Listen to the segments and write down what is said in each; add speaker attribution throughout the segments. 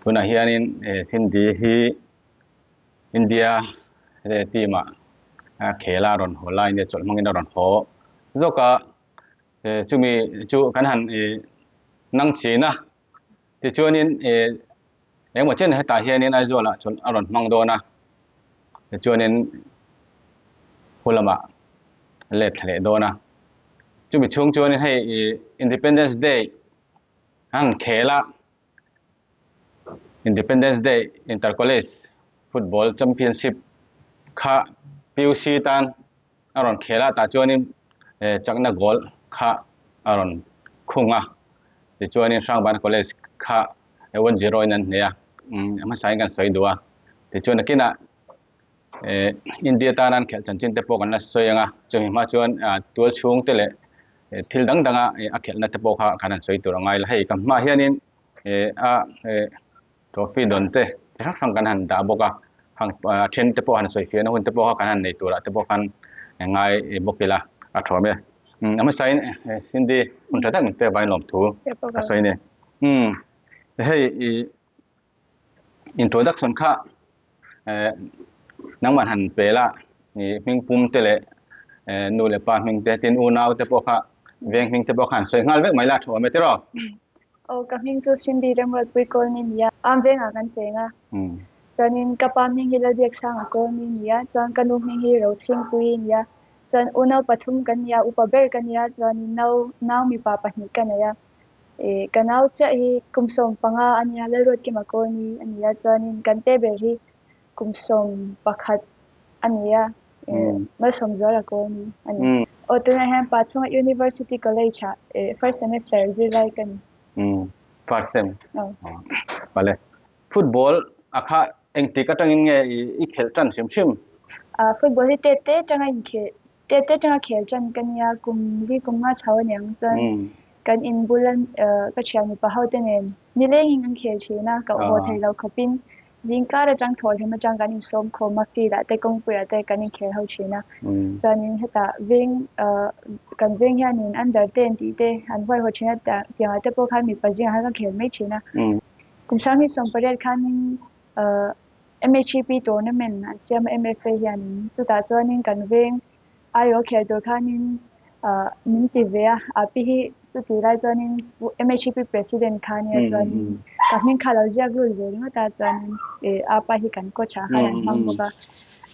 Speaker 1: Tunah hianin Cindy hi India team ah khel a rawn haw lai nia chawlh hmangin a rawn haw zawk a, chumi chu kan han nang chin a, tichuanin engemaw chen hetah hianin Aizawl ah chawlh a rawn hmang dawn a, tichuanin khu lamah let thla leh dawn a, chumi chhung chuanin hei Independence Day an khel a. Independence Day Inter College Football Championship kha PUC tan a rawn khel a, tah chuanin chakna goal kha a rawn khung a, tichuanin Hrangban College kha 1-0 in an hneh a, hmasain kan sawi duh a, tichuan nakinah India tan an khelh chanchin te pawh kan la sawi ang a, chumi hma chuan tual chhung te leh thil dang danga a khelhna te pawh kha kan han sawi tur a ngai la. Hei ka hmaah hianin a trophy dawn te chi hrang hrang kan han dah bawk a, hang then te pawh han sawi fiahna hun te pawh kha kan han nei turah te pawh khan ngai bawk ila a tha awm e. A hmasain Cindy hun tha tak min pek vangin lawmthu ka sawi a ni. Hei introduction kha eh nangmah han pe la ih hming pum te leh eh nu leh pa hming te tin unau te pawh kha veng hming te pawh kha han sawi nghal vek mai la a thu awm e tiraw.
Speaker 2: Aw ka hming chu Cindy Remruatpui Kawlni a ni a, am vengah kan cheng a, chuanin ka pa hming hi Lalbiaksanga Kawlni a ni a, chuan ka nu hming hi Rochhingpuii a ni a, chuan unau pathum kan ni a, upa ber ka ni a, chuanin nau nau mipa pahnih ka nei a. Ih ka nau chiah hi kum 15 a nia Lalruatkima Kawlni a nia chuanin kan te ber hi kum 11 a nia ih Malsawmzuala Kawlni a ni. Aw tunah hian Pachhunga University College ah ih first semester zirlai ka ni.
Speaker 1: First sem. Pale. Football a kha engtik atangin nge i khelh tan hrim hrim?
Speaker 2: Football hi tete atanga inkhel Tete atanga khel tan ka nia, kum li kum nga chho a niang chuan kan in bul a ka thian mipa ho te nen nilengin kan khel thin a, ka haw thei lo khawpin zingkar atang thawhhlim atang kan insawm khawm a, field ah te kawngpui ah te kan inkhel ho thin a, chuanin hetah veng kan veng hianin under ten tih te an huaihawt thin a, tiang ah te pawh khan mipa zingah khan ka khel mai thin a, kum 2018 khanin MHEP tournament an siam a MFA hianin chutah chuanin kan veng aiawh khel tur khanin ah min ti ve a a pi hi chuti lai chuanin MHEP president kha ania chuanin ka hming kha a lo ziak lut ve ringawt a chuanin ih a pa hi kan coach ah khan an hmang bawk a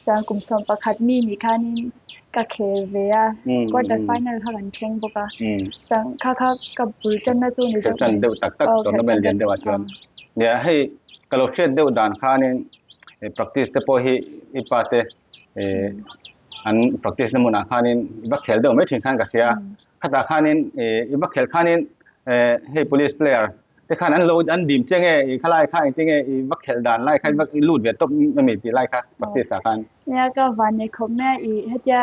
Speaker 2: chuan kum 11 mi nih khanin ka khel ve a quarter final kha kan thleng bawk a chuan kha kha ka bul tanna chu ni
Speaker 1: deuh mai deuh tak tak tournament lian deuh ah chuan nia hei ka lo hriat deuh dan khanin practice te pawh hi i pa te an practice na hmunah khanin i va khel deuh mai thin khan ka hria khatah khanin i va khel khanin hei police player te khan an lo an dim che nge i khalai kha engtin nge i va khel dan lai kha i va i lut ve tawp ami tih lai kha practice ah khan.
Speaker 2: Nia ka van nei khawp mai a i hetia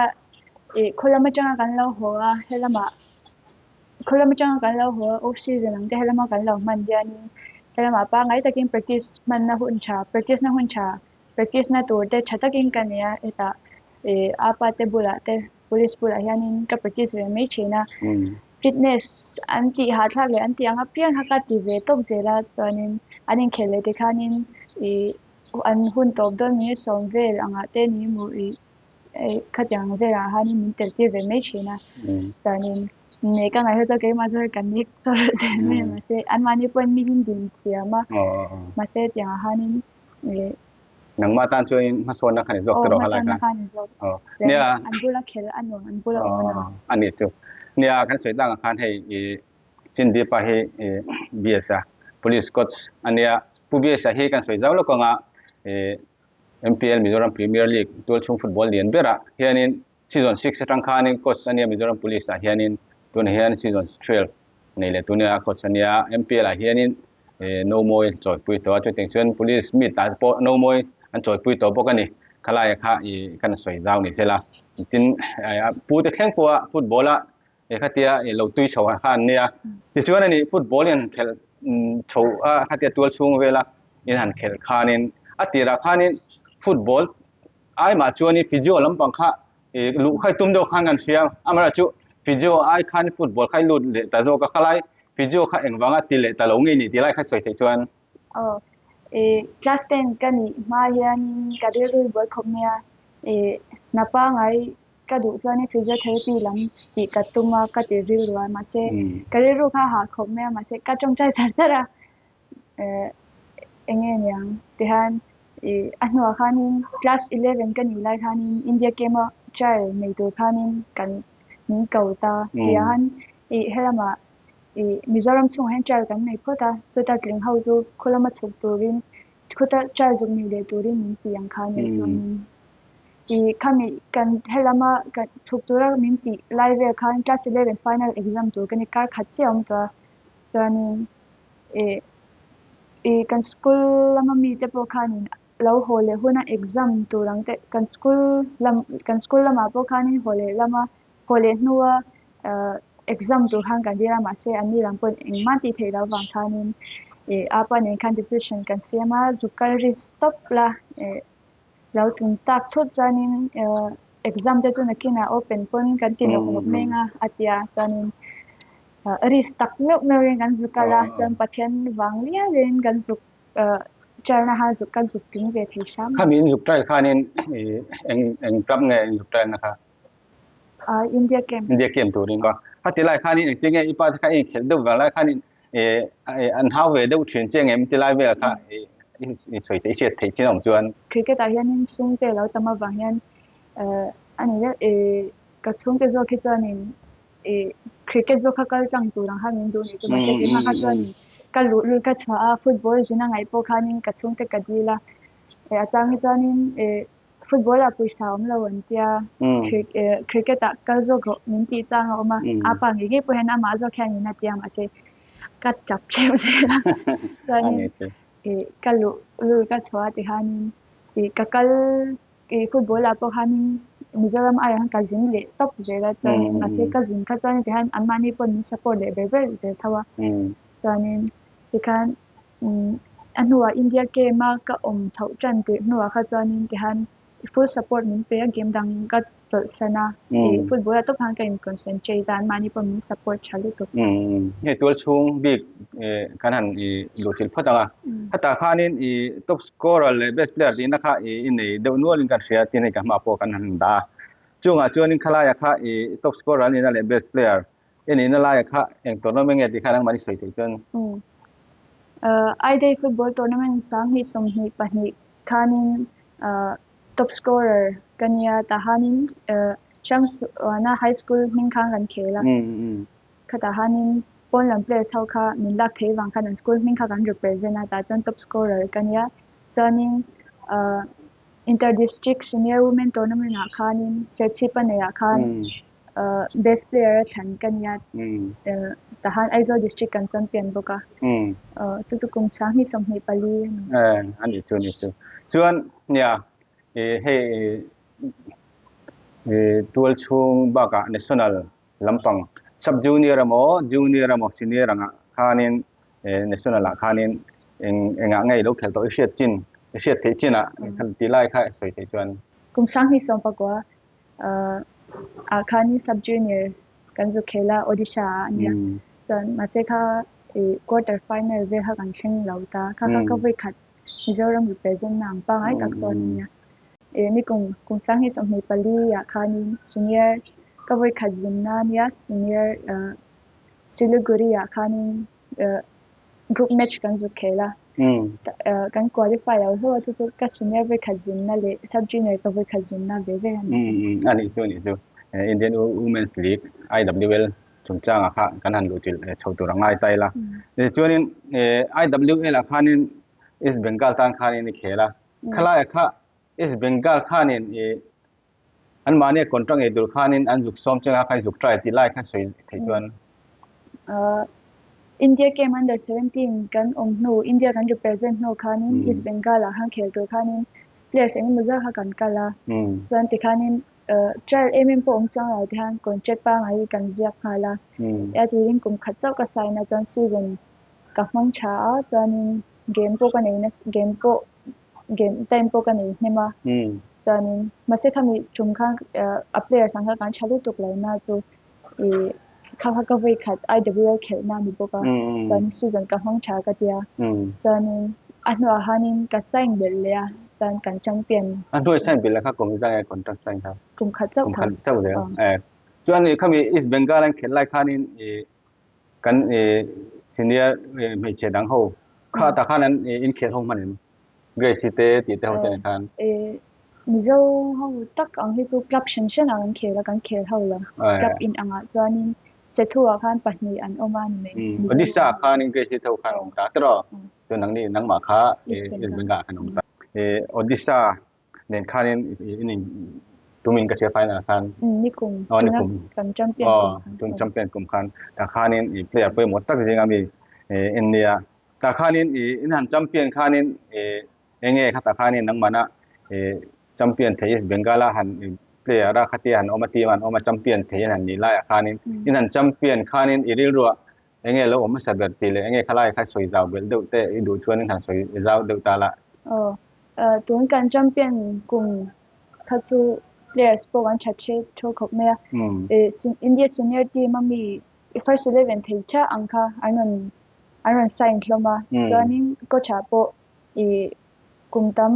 Speaker 2: i khawlam atanga kan lo haw a helamah khawlam atanga kan lo haw a off season ang te helama kan lo hman hianin helamah pangngai takin practice hmanna hun tha practice na hun tha practice na tur te tha takin ka nei a hetah ih apa te bulah te police bulah hianin ka practice ve mai thin a fitness an tih hahthlak leh an tih ang apiang kha ka ti ve tawp zel a chuanin an inkhelh leh tikhanin ih an hun tawp dawn minute sawm vel angah te ni maw ih khatiang velah khanin min tel tir ve mai thin a chuanin nei ka ngaihna chu keimah chu hei kan nik tawh zel mai a mahse anmahni pawhin mi in din thiam a mahse tiangah khanin ih
Speaker 1: Nangmah tan chuanin hmasawnna khan i zawk tiraw halai khan
Speaker 2: nia an bula khel a nuam an bula awm a nuam
Speaker 1: a nih chu nia kan sawi tlang ah khan hei ih Chindeepa hi ih BS a police coach a nia Pu BS a hi kan sawi zau lawk ang a ih MPL Mizoram Premier League tualchhung football lian berah hianin season 6 atang khanin coach a nia Mizoram Police ah hianin tunah hian season 12 nei leh tuna coach a nia MPL ah hianin no mawi chawipui tawh a chutiang chuan police meet ah pawh no mawi an chawipui tawh bawk a ni khalai kha ih kan sawi zau ni sela tin pu te thleng pawha football a khatia lo tui chho kha an nia tichuan ani football in khelh chho a khatia tual chhung vela in han khelh khanin a tirah khanin football ai mah chuanin physio lampang kha ih luh kha tum deuh khan kan hria amaherawhchu chu physio ai khan football kha i lut leh ta zawk a khalai physio kha engvanga ti leh ta lo nge ni tih lai kha sawi theih chuan.
Speaker 2: Aw. Class ten ka nih hma hianin ka rilru buai khawp mai a, hna pangngai ka duh chuanin physiotherapy lam tih ka tum a, ka ti rilru a, mahse ka rilru kha a hah khawp mai a, mahse ka tawngtai char char a, eng nge niang tihian a hnuah khanin class 11 ka nih lai khanin India camp a trial nei tur khanin kan min ko ta tihian helamah Ih Mizoram chhungah hian trial kan nei phawt a, chuta tling ho chu khaw lama chhuk turin khuta trial zuk nei leh turin min ti ang kha nia chuanin ih khami kan helama kan chhuk tura min tih lai vel khan class 11 final exam tur ka ni kar khat chiah a awm tawh a, chuanin ih ih kan school lama mite pawh khanin lo haw leh huna exam tur ang te kan school lam kan school lamah pawh khanin haw leh lama Haw leh hnua exam tur khan kan dil a, mahse an ni lam pawhin engmah tih theih loh avang khanin ih apa nen khan decision kan siam a, zuk kal risk tawp la ih lo tlun tak thut chuanin exam te chu nakinah open pawn kan ti nawk nawk meng a a ti a, chuanin risk tak meuh meuhin kan zuk kal a, chuan Pathian vang lialin kan zuk Trial-na kha zuk kan zuk tling ve thei hram a.
Speaker 1: Khami in zuk trial khanin ih eng eng club nge in zuk trial na kha?
Speaker 2: India camp.
Speaker 1: India camp turin ka. Khati lai khanin engtin nge i pa te kha i inkhelh deuh vang lai khanin an hau ve deuh thin che ngem ti lai vel kha i sawi theih hriat theih chin a awm chuan.
Speaker 2: Cricket ah hianin sum te lo tam avang hian a ni deuh ka chhungte zawk hi chuanin cricket zawk kha kal tlang tur ang khan min duh ni chu mahse keimah kha chuanin ka luh lul ka chhuah a football zin a ngaih pawh khanin ka chhungte ka dil a a chang hi chuanin Football ah pawisa awm lo an tia, cricket ah kal zawk rawh min tih chang a awm a, a pa ngei ngei pawh hian amah zawk hian in a tia mahse ka tap ṭheuh zel a, chuanin ka luh lul ka chhuah a tikhanin ka kal football ah pawh khanin Mizoram aiah khan ka zin leh tawp zel a, chuanin mahse ka zin kha chuan tikhan anmahni pawhin min support leh ber ber zel tho a, chuanin tikhan A hnuah India game a ka awm chhoh tan tirh hnuah kha chuanin tihian full support min pe a, game dang ka chawlhsan a, ih football ah tawp khan ka in concentrate a, anmahni pawh min support tha lutuk.
Speaker 1: Hei tual chhung bik kan han ih luh thil phawt ang a, hetah khanin ih top scorer leh best player tihna kha ih i nei deuh nualin kan hria tin hei ka hmaah pawh kan han dah a, chungah chuanin khalaiah kha ih top scorer a nihna leh best player I nihna laia kha eng tournament nge tih kha nangmah i sawi theih chuan.
Speaker 2: I-Day Football Tournament 2022 khanin top scorer ka nia, tahanin Hrangchhuana High School hming khan kan khel a, khatah hanin pawn lam players ho kha min lak theih vang khan an school hming kha kan represent a, tah chuan top scorer ka nia. Chuanin Inter District Senior Women Tournament ah khanin Serchhip a neih ah khan Best player a thlan ka nia tahan Aizawl district kan champion bawk a chu chu kum 2024 a ni.
Speaker 1: A ni chu ni chu. Chuan nia hei tual chhung bakah national lampang sub junior emaw junior emaw senior angah khanin national ah khanin eng engah nge i lo khelh tawh i hriat chin i hriat theih chinah tih lai kha sawi theih chuan.
Speaker 2: Kum 2019 ah khanin sub junior kan zu khel a Odisha ah a nia chuan mahse kha ih quarter final vel kha kan thleng lo ta kha kha ka vawi khat Mizoram represent na ang pangngai tak chuan a nia ih nikum kum 2024 ah khanin senior ka vawi khat zin na a nia senior Siliguri ah khanin group match kan zu khel a kan qualify lo hlauh a chu chu ka senior vawikhat zinna leh sub junior ka vawikhat zinna ve ve a
Speaker 1: ni. A nih chu a nih chu Indian Women's League IWL chungchangah kha kan han luh chilh chho tur a ngai ta ila. Tichuanin IWL ah khanin East Bengal tan khanin i khel a, khalaiah kha East Bengal khanin i An mahnia contract ngei tur khanin an zuk sawm cheng a, kha i zuk try tih lai kha sawi theih chuan.
Speaker 2: India game under 17 kan awm hnu, India kan represent hnu khanin East Bengal ah khan khel tur khanin players eng emaw zat kha kan kal a, chuan tikhanin trial em em pawh awm chuang lo tikhan contract pangngai hi kan ziak nghal a, a turin kum khat chauh ka sign a chuan season ka hmang tha a, chuanin game pawh ka nei nasa game pawh game time pawh ka nei hnem a chuanin mahse khami tum khan a players ang kha kan tha lutuk lo na chu ih kha kha ka vawi khat IWL khelh na a ni bawk a chuanin season ka hmang tha ka tia chuanin. A hnuah khanin ka sign belh leh a, chuan kan champion.
Speaker 1: A hnuai sign belh leh kha kum zai nge contract sign kha?
Speaker 2: Kum khat chauh
Speaker 1: Kum khat chauh zel. Eh. Chuan i khami East Bengal an khelh lai khanin i kan i senior hmeichhe dang ho kha tah khan an inkhelh ho hman em? Grace hi te tih te ho te nen khan.
Speaker 2: Eh, Mizo ho tak ang hi chu club hran hran ah kan khel a, kan khel ho lo. Club in angah chuanin Sethu ah khan pahnih an awm a ni mai.
Speaker 1: Odisha ah khan Grace hi tho khan a awm ta tiraw? Chuan nangni nangmah kha East Bengal ah khan a awm ta. Odisha nen khanin in in tumin ka hria final ah khan.
Speaker 2: Nikum.
Speaker 1: Aw nikum.
Speaker 2: Kan champion kum
Speaker 1: khan. Tun champion kum khan. Tah khanin i player pawimawh tak zinga mi in nia. Tah khanin i in han champion khanin i enge kha tah khanin nangmahna i champion thei East Bengal a han player a khatia han awm a team an awm a champion thei an han nih laiah khanin in han champion khanin i rilruah enge lo awm hmasa ber tih leh enge khalai kha sawi zau belh deuh te i duh chuan in han sawi zau deuh ta la.
Speaker 2: Aw tun kan champion kum kha chu players pawh kan that hreh tho khawp mai a India senior team a mi first 11 thei tha ang kha an rawn an rawn sign hlawm a chuanin coach ah pawh i kum tam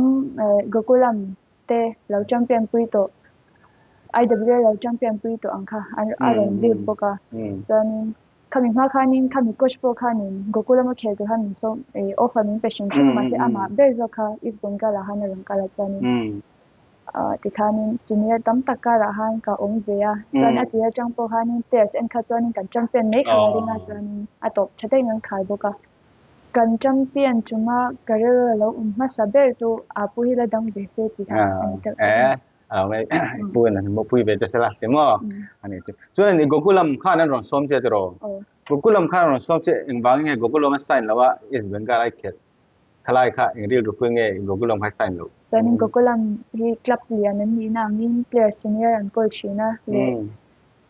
Speaker 2: Gokulam te lo champion pui tawh IWL lo champion pui tawh ang kha a rawn lut bawk a chuanin khami hma khanin khami coach pawh khanin Gokulam a khel tur khan min sawm offer min pe hrim hrim a mahse amah ber zawk kha East Bengal ah khan a rawn kal a chuanin tikhanin senior tam tak karah khan ka awm ve a chuan a tir atang pawh khanin players en kha chuanin kan champion mai kha ka ring a chuanin a tawp tha daih in an khar bawk a. Kan champion chunga ka rilru a lo awm hmasa ber chu a pu hi la dang ve se tih kha a ni deuh
Speaker 1: tawh. Eh, pu in an mawhpui ve che sela ti maw? A ni chu. Chuan i Gokulam khan an rawn sawm che tiraw? Gokulam khan an rawn sawm che engvangin nge Gokulam a sign lo a East Bengal ai khelh khalai kha eng rilru pui nge Gokulam kha sign loh?
Speaker 2: Chuanin Gokulam hi club lian an nihna angin player senior an kawl thin a leh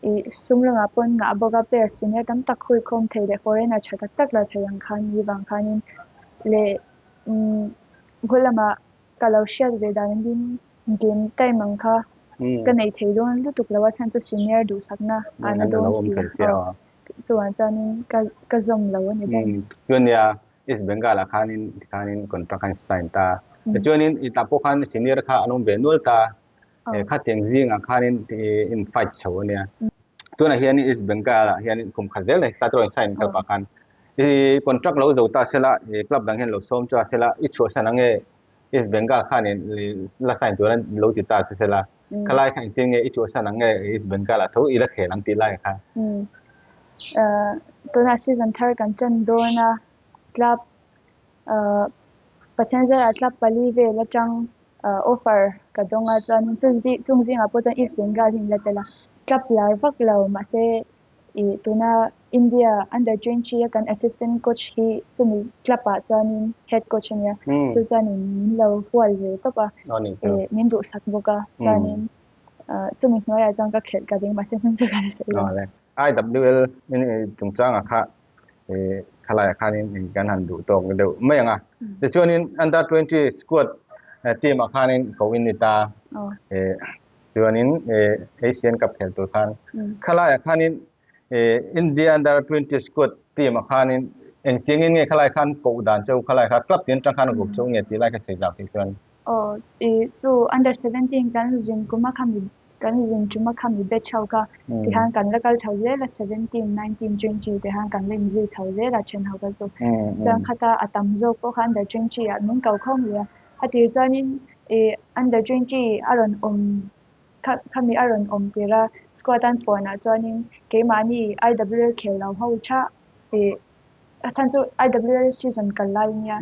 Speaker 2: I sum lamah pawn ngah bawk a, player senior tam tak hui khawm thei leh foreigner tha tak tak la thei ang khan ni vang khanin leh umm khaw lamah ka lo hriat ve dan angin game time ang kha ka neih thei dawn lutuk lo a chhan chu senior duhsakna a na dawn si a chuvang chuanin ka ka zawm lo a ni ber.
Speaker 1: Chuan nia East Bengal ah khanin tikhanin contract khan sign ta tichuanin i tah pawh khan senior kha an awm ve nual ta. Khatiang zingah khanin in fight chho a nia. Tunah hian East Bengal ah hian kum khat zel nei ta erawh in sign club ah khan i contract lo zo ta sela i club dang hian lo sawm chu a sela i chhuahsan ang e East Bengal khanin la sign tur an lo ti ta che sela khalai kha engtin nge i chhuahsan ang e East Bengal ah tho i la khel ang tih lai kha.
Speaker 2: Tunah season thar kan tan dawn a club Pathian zarah club pali vel atang offer ka dawng a chuanin chung zing chung zingah pawh chuan East Bengal hi an la tel a club lar vak lo mahse ih tuna India under 20 a kan assistant coach hi chumi club ah chuanin head coach a nia chu chuanin min lo hual ve tawp a ih min duhsak bawk a chuanin chumi hnuaiah chuan ka khelh ka ring mahse hming chu ka la sawi lo.
Speaker 1: IWL chungchangah kha khalaiah khanin kan han duh tawk deuh mai ang a. Tichuanin under 20 squad team ah khanin ko in ni ta. Chuanin Asian Cup khel tur khan khalaiah khanin India under 20 squad team ah khanin engtiangin nge khalai khan koh dan cheu khalai kha club tin atang khan a koh cheu nge tih lai kha sawi zau theih chuan.
Speaker 2: Aw chu under 17 kan zin kum a khami Kan zin ṭum a khami batch ho kha tikhan kan la kal chho zel a, 17, 19, 20 te khan kan la inzui chho zel a ṭhen ho kha chu. Chuan khata a tam zawk pawh kha under 20 ah min ko khawm leh a, a tir chuanin ih under 20 a rawn awm kha khami a rawn awm tir a, squad an puan ah chuanin keimahni IWL khel lo ho tha ih a chhan chu IWL season kal lai nia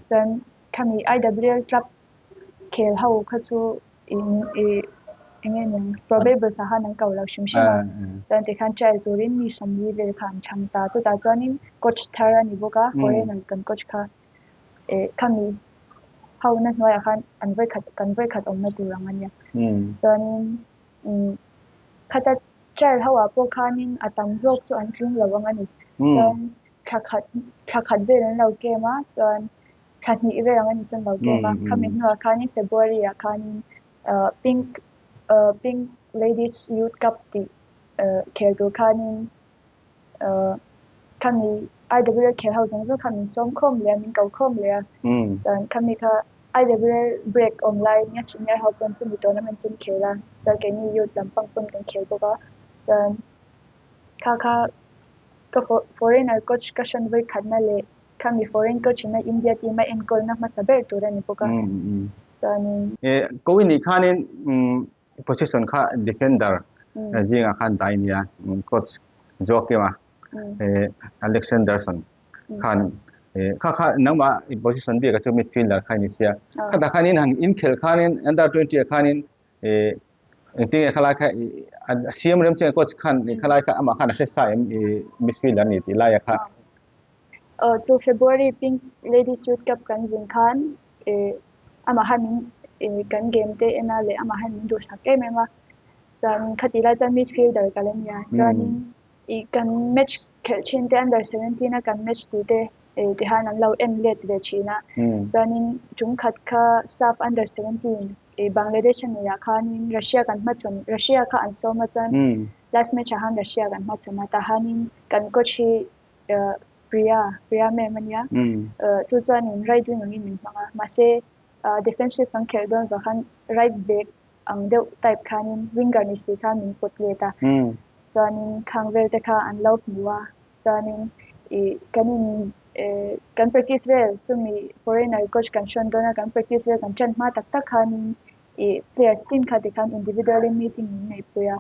Speaker 2: chuan khami IWL club khel ho kha chu ih eng nge niang probables ah khan an ko lo hrim hrim a chuan tikhan trial turin mi sawmli vel kha an chhang ta chutah chuanin coach thar a ni bawk a foreigner kan coach kha eh khami ho na hnuaiah khan an vawikhat kan vawikhat awmna tur ang a nia chuanin umm khata trial ho ah pawh khanin a tam zawk chu an tling lo ang a ni chuan thla khat thla khat vel an lo game a chuan. Thla hnih vel ang a ni chuan lo kem a, khami hnuah khanin February ah khanin Pink Pink Ladies Youth Cup tih khel tur khanin khami IWL khel ho zawng zawng kha min sawm khawm leh a, min ko khawm leh a. Chuan khami kha IWL break awm lai nia senior ho pawn chumi tournament chu an khel a, chuan keini youth lampang pawn kan khel bawk a. Chuan kha kha ka foreigner coach ka hran vawi khatna leh khami foreign coach ina India team a enkawlna hmasa ber tur a ni bawk a. Chuanin.
Speaker 1: Ko i nih khanin position kha defender zingah khan dah i nia coach Joakim a Alexanderson khan kha kha nangmah i position bik a chu midfielder kha i ni sia khatah khanin han inkhel khanin under 20 ah khanin engtin nge khalai kha a siam rem chiang coach khan khalai kha amah khan a hre sa em i midfielder ni tih laia kha.
Speaker 2: Chu February Pink Ladies Youth Cup kan zin khan amah khan min kan game te en a leh amah khan min duhsak em em a chuan khati lai chuan midfielder ka la nia chuanin Ih kan match khelh thin te under 17 a kan match tih te eh tihan an lo en let ve thin a. Chuanin tum khat kha SAF under 17 ih Bangladesh a nih ah khanin Russia kan hmachhawn Russia kha an sawm a chuan last match ah khan Russia kan hmachhawn a tahanin kan coach hi eh Priya Priya ma'am a nia eh chu chuanin right wing angin min hmang a mahse ah defensive kan khelh dawn vang khan right back ang deuh type khanin winger ni si khan min pawt let a chuanin khang vel te kha an lo hmu a chuanin ih kan in eh kan practice vel chumi foreigner coach kan hrawn dawn a kan practice vel kan ṭan hma tak tak khanin ih players tin kha tikhan individually meeting min neihpui a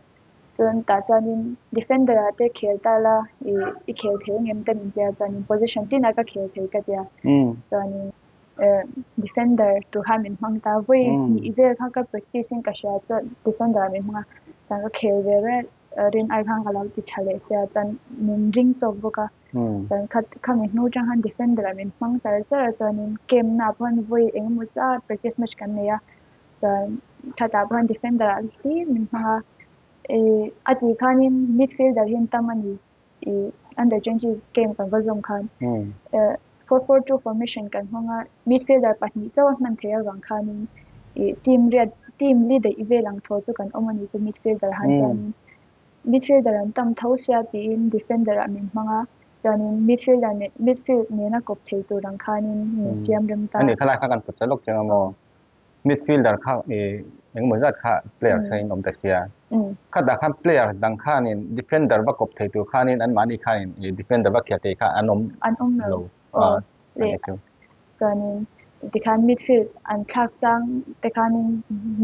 Speaker 2: chuan tah chuanin defender ah te khel ta la ih i khel thei ang em te min tia chuanin position tinah ka khel thei ka tia chuanin. Defender tur khan min hmang ta vawi hnih vel kha ka practice in ka hria chuan defender ah min hmang a chuan ka khel ve reng rin ai khan ka lo ti tha leh sia chuan min ring tawk bawk a chuan khami hnu atang khan defender ah min hmang char char a chuanin camp na ah pawh vawi eng emaw zat practice match kan nei a chuan thatah pawh defender ah hlim min hmang a ih a tih khanin midfielder hi an tam a ni. Ih under 20 game kan va zawm khan 4-4-2 formation kan hmang a, midfielder pahnih chauh a hman theih avang khanin ih team riat team li daih vel ang thaw chu kan awm a ni chu midfielder han chuanin midfielder an tam tho sia tiin defender ah min hmang a, chuanin midfielder nen midfield nena kawp thei tur ang khanin min siam rem ta.
Speaker 1: Ani khalai kha kan put lawk chiang a maw? Midfielder kha ih engemaw zat kha players kha in awm ta sia. Khatah khan players dang khanin defender va kawp thei tur khanin anmahni khanin ih defender va khel thei kha an awm
Speaker 2: An awm lo.
Speaker 1: Aw
Speaker 2: leh chuanin tikhan midfield an thlak chang te khanin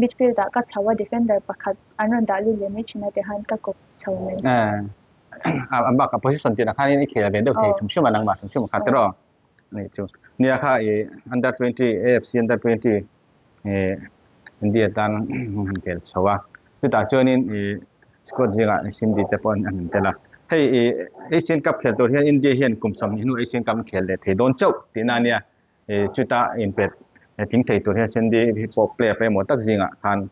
Speaker 2: midfield ah ka chho a defender pakhat an rawn dah lut leh mai thin a tikhan ka kawp chho mai.
Speaker 1: A bakah position tinah khanin i khel ve deuh thei hrim hrim a nangmah hrim hrim kha tiraw. Nih chu. Nia kha i under 20 AFC under 20 i India tan han kel chho a. Chutah chuanin i squad zingah Sindhi te pawh an han tel a. Hei i Asian Cup khel tur hian India hian kum 20 hnu Asian Cup an khel leh thei dawn chauh tihna a nia. I chuta inpet tling thei tur hian Sindhi hi pawh player pawimawh tak zingah khan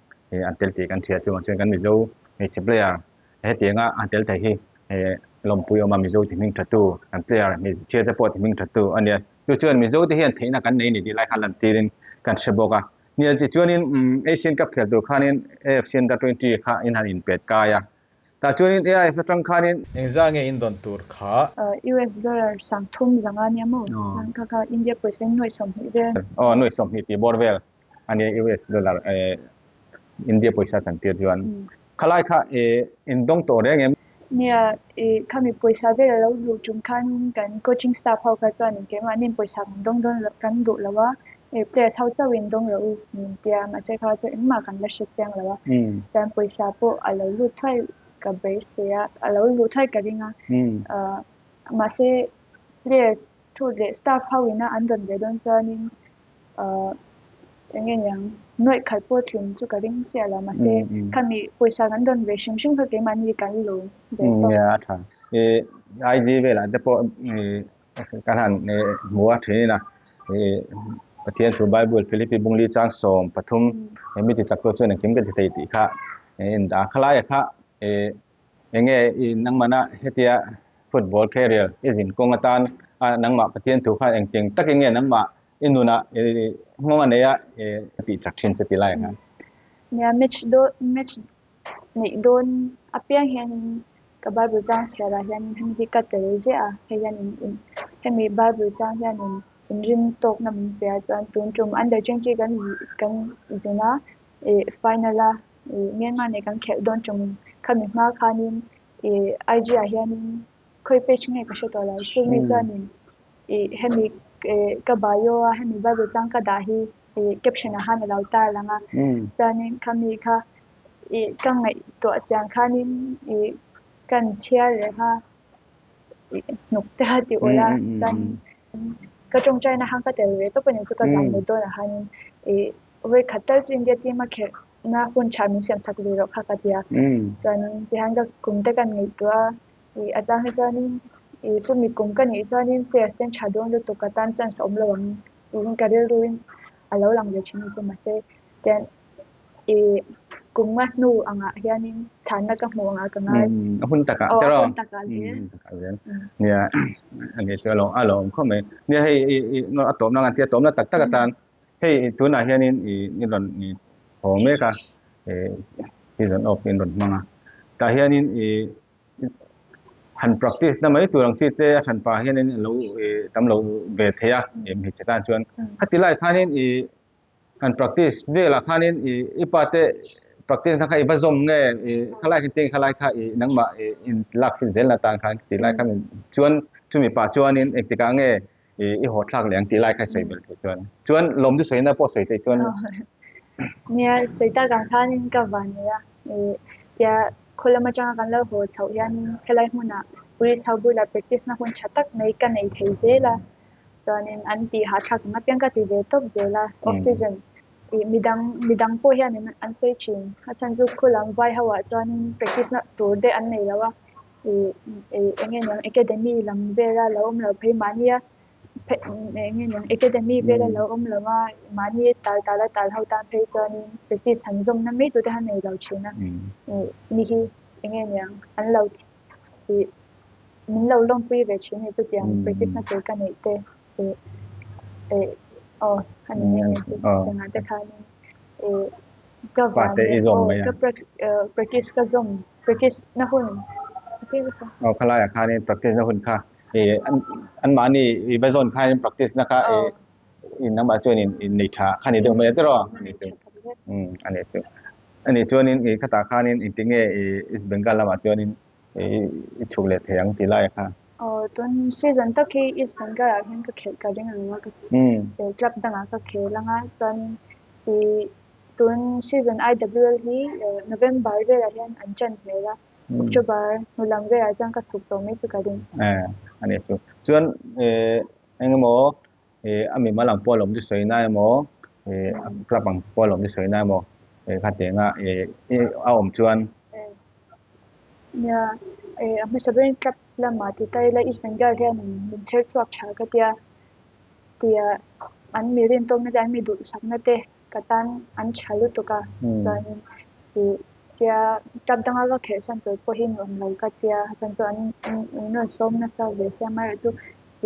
Speaker 1: an tel tih kan hria chuvang chuan kan Mizo hmeichhe player Hetianga a tel thei hi lawmpui awm a, Mizo ti hming thatu kan player hmeichhia te pawh ti hming thatu a nia. Chu chuan Mizo te hian theihna kan nei ni tih lai khan lan tirin kan hre bawk a. Nia chi chuanin Asian Cup khel tur khanin AFC Under 20 kha in han inpet kai a. Tah chuanin AIF atang khanin.
Speaker 3: Engzah nge in dawn tur kha?
Speaker 2: US dollar 30 zanga nia maw? Kha kha India pawisa in nuaih 20 vel.
Speaker 1: Aw nuaih 20 tih bawr vel. A nia US dollar India pawisa chantir chuan khalai kha in dawng tawh reng em?
Speaker 2: Nia khami pawisa vel a lo luh tum khan kan coaching staff ho kha chuan keimahni pawisa kan dawng dawn lo kan duh lo a players ho chauh in dawng rawh u min tia mahse kha chu engmah kan la hre chiang lo a chuan pawisa pawh a lo lut thuai ka beisei a a lo luh thuai ka ring a mahse players thu leh staff ho ina an rawn ve dawn chuanin Ahh eng nge niang nuaih khat pawh tlin chu ka ring chiah lo mahse khami pawisa kan dawn ve hrim hrim kha keimahni kan lawm ve tawk.
Speaker 1: Nia a tha. Ih IG velah te pawh ih kan han hmu a thin a ih Pathian thu Bible Philippi bungli chang 13 mi ti chak tu chuan engkim ka ti thei tih kha in dah khalai a kha ih eng nge ih nangmahna hetia football career i zin kawng atan a nangmah Pathian thu khan engtiang takin nge nangmah I nunah nghawng a nei a, a tih chak thin che ti lai ang.
Speaker 2: Nia, match dawn, match neih dawn apiang hianin ka Bible chang chhiarah hianin hemi hi ka tel ziah a, hei hianin in Hemi Bible chang hianin inrin tawkna min pe a chuan tun tum under 20 kan kan zin a ih final a ih Myanmar nen kan khelh dawn tum khami hma khanin ih IG ah hianin khawi page nge ka hre tawh lo chumi chuanin ih hemi eh ka bio a hemi Bible chang ka dah hi ih caption ah khan a lo tar lang a chuanin khami kha ih ka ngaihtuah chian khanin ih kan chhiar leh kha hnuk te kha ti ula chuan ka tawngtaina khan ka tel ve tawp a ni chu ka zam mut dawnah khanin ih vawi khat tal chu India team a khelh na hun tha min siam chak ve rawh kha ka ti a chuanin tihian ka kum te kan ngaihtuah a ih a chang hi chuanin ih chumi kum ka nih chuanin players te an tha dawn lutuk a tan chance a awm lo ang tiin ka rilruin a lo lang ve thin a ni chu mahse tian ih kum nga hnu angah hianin chhanna ka hmuh angah ka ngai.
Speaker 1: A hun takah
Speaker 2: te rawh. A hun takah zel.
Speaker 1: Hun takah zel. Nia ani chu alo a lawm khawp mai. Nia hei i i a tawpna kan tia tawpna tak tak atan hei tunah hianin i i rawn i haw mek a i season off in rawn hmang a. Tah hianin i han practice na mai tur ang chi te a hran pah hianin alo i tam lo ve thei a hmeichhe tan chuan. Khati lai khanin i Han practice velah khanin i i pa te practice na kha i va zawm nge i khalai khan tiang khalai kha i nangmah i in lak fit zel na tan khan tih lai kha min chuan chumi pah chuanin engtikah nge i i haw thlak leh ang tih lai kha i sawi belh theih chuan chuan lawm chu sawi na pawh sawi theih chuan
Speaker 2: Nia sawi tak ang khanin ka van nei a i tia khaw lam atanga kan lo haw chhoh hianin helai hmunah police ho bulah practice na hun tha tak mai ka nei thei zel a. Chuanin an tih hahthlak ang apiang ka ti ve tawp zel a, off season ih midang midang pawh hianin an sawi thin. A chhan chu khu lam vai ho ah chuanin practice na tur te an nei lo a, ih ih eng nge niang academy lam vela lo awm lo phei mahnia eng nge niang academy vela lo awm lo a mahni tal tal a tal ho tan phei chuanin practice han zawm na mai tur te han nei lo thin a, ih mi hi eng nge niang an lo ih. Min lo lawmpui ve thin ni chutiang practice na tur ka neih te ih ih aw a ni nghe nghe chu chutiangah te khanin ih ka van leh aw ka practice ka zawm practice na hun
Speaker 1: aw khalaiah khanin practice na hun kha ih an mahni i va zawn khanin practice na kha ih in nangmah chuan in nei tha kha ni deuh mai a tiraw ani chu umm ani chu ani chuanin ih khatah khanin engtinge ih East Bengal lamah chuanin i chhuk leh thei ang tih lai a kha.
Speaker 2: Aw tun season tak hi East Bengal ah hian ka khelh ka ring lo a ka club dangah ka khel anga chuan ih tun season IWL hi November velah hian an ṭan hmel a October hnu lam velah chuan ka chhuk tawh mai chu ka ring.
Speaker 1: Eh ani chu chuan eh engemaw eh a mimal ang pawh a lawm chu sawi na emaw eh a club ang pawh a lawm chu sawi na emaw eh khatianga eh a awm chuan.
Speaker 2: Nia eh a hmasa berin club lamah ti ta ila East Bengal hian min chher chhuak tha ka tia tia an mi rintawkna te an mi duhsakna te ka tan an tha lutuk a chuanin ih tia club danga ka khelh chhan tur pawh hi nuam lo ka tia chuan chu an min rawn sawm nasa ve sia amaherawhchu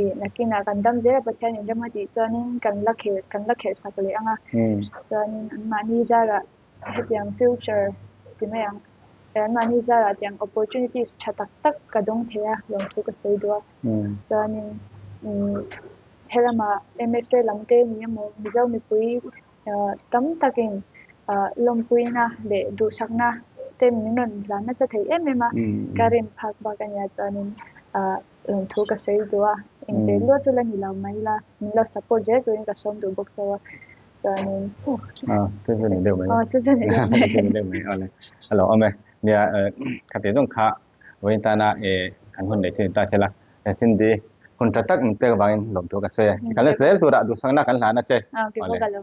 Speaker 2: ih nakinah kan dam zel a Pathian in rem a tih chuanin kan la khelh kan la khelh sak leh ang a chuanin anmahni zarah hetiang future ti mai ang anmahni zarah tiang opportunities tha tak tak ka dawng thei a lawmthu ka sawi duh a chuanin umm helama M_F_A lam te ni emaw Mizo mipui tam takin lawmpuina leh duhsakna te min rawn hlan nasa thei em em a ka rin phak bak a nia chuanin lawmthu ka sawi duh a engte luat chu la ni lo mai la min lo support zel turin ka sawm duh bawk chauh a chuanin
Speaker 1: chu chu ni deuh mai chu chu ni deuh mai chu ni deuh mai awle a lo awm e nia khati zawng kha vawiin tana kan hun neih chu ni ta se la Cindy hun tha tak min pek avangin lawmthu ka sawi a kan la zel turah duhsakna kan hlan a che awle awle.